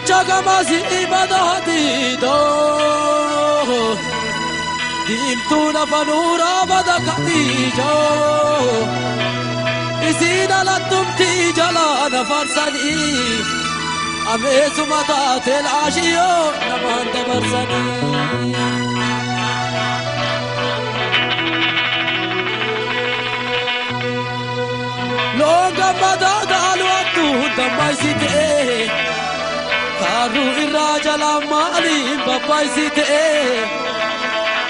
Gurbicha gamasi ibadatido Diimtuu lafa nuuraa bada katijo Isiin alattumtii jalaa na farsanii Ameesuma taatee laashiyoo namaan dabarsanii. Loon gammadaa dhaalu dammaysitee Kaaruu irraa jalaa maaliin babbaysitee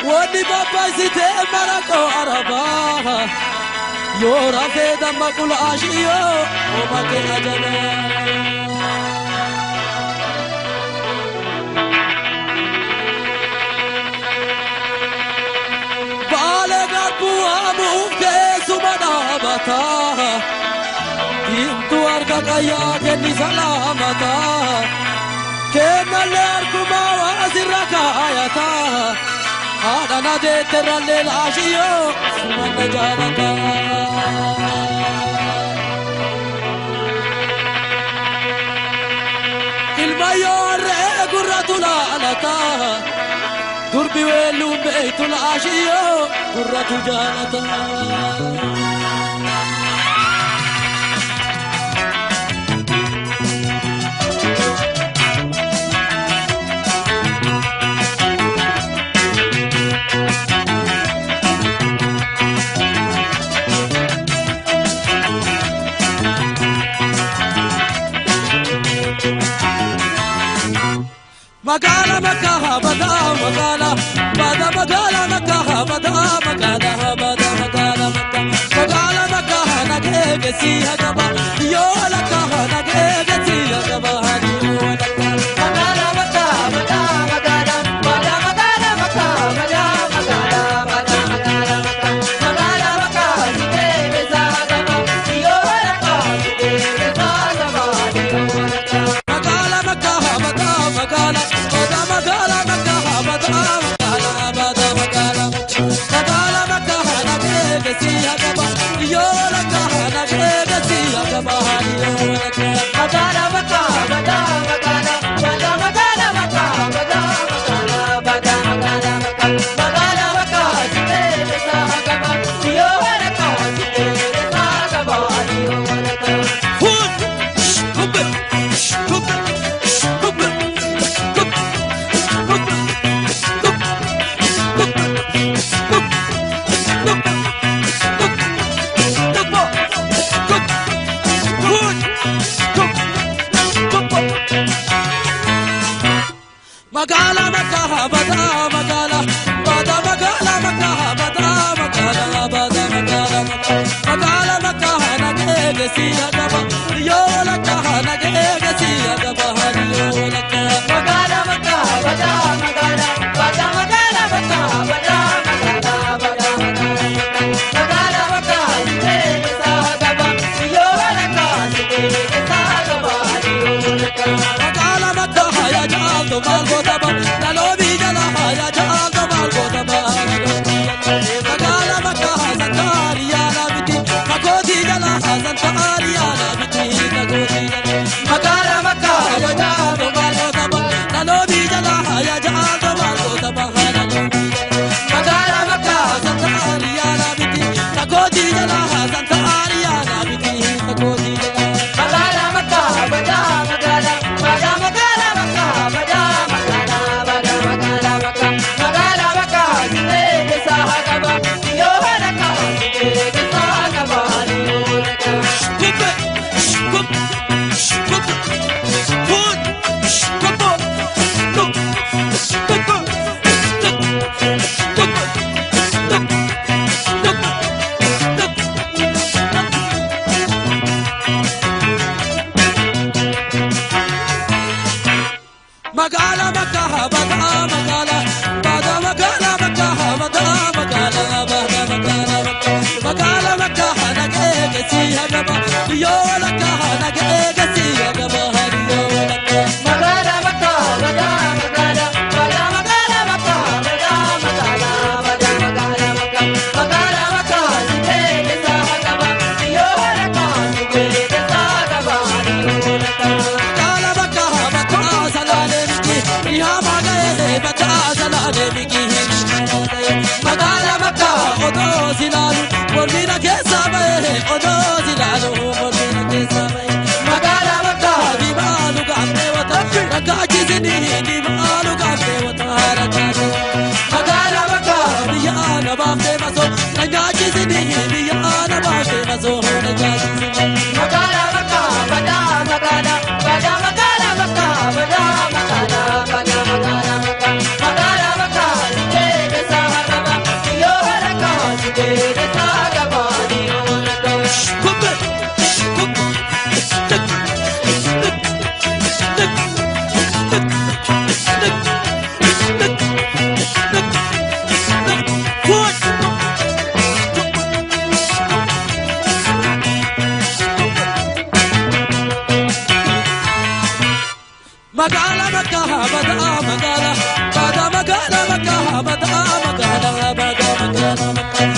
Wanni babbaysitee maraqoo arabaa Yoo rafee damma qulaashiyoo oomate ajabaa. Baalee garbuu haamuuf teessuma dhaabataa Diimtuu harka qayyaa kenni salaamataa Kennallee harkumaa waa sirra kaayataa Haadha na deetterrallee laashiyoo sumanna jaalataa. Ilmayyoo harree gurratu laalataa Durbi weelluun beeytu laashiyoo gurratu jaalataa. Magala makka bada magala bada magala makka bada magala bada magala makka magala makka nage si hagaba yo alaka nage si hagaba yo alaka Magala makka bada magala bada magala makka bada magala bada magala makka magala makka sike bezagaba yo alaka sike bezagaba yo alaka Magala makka bada magala magala makka bada magala bada magala magala makka nage si hagaba yo alaka nage si Silaalu mormina keessa ba'e odoo silaalu mormina keessa ba'e. Magaala makkaa diimaalu gaafte wata rakkaachisini diimaalu gaafte wata rakkaachisini. Magaala makkaa biyya na baaftee masoo na nyaachisini biyya na baaftee masoo na nyaachisini. Magaala makkaa badaa magaala badaa magaala makkaa badaa magaala badaa magaala makkaa magaala makkaa sikee keessa gaba yoo haraka sikee keessa gaba yoo haraka. Kubbe kubbe dik dik dik dik dik dik dik dik One. Magaala makkaa badaa magaala badaa magaala makkaa badaa magaala badaa magaala makkaa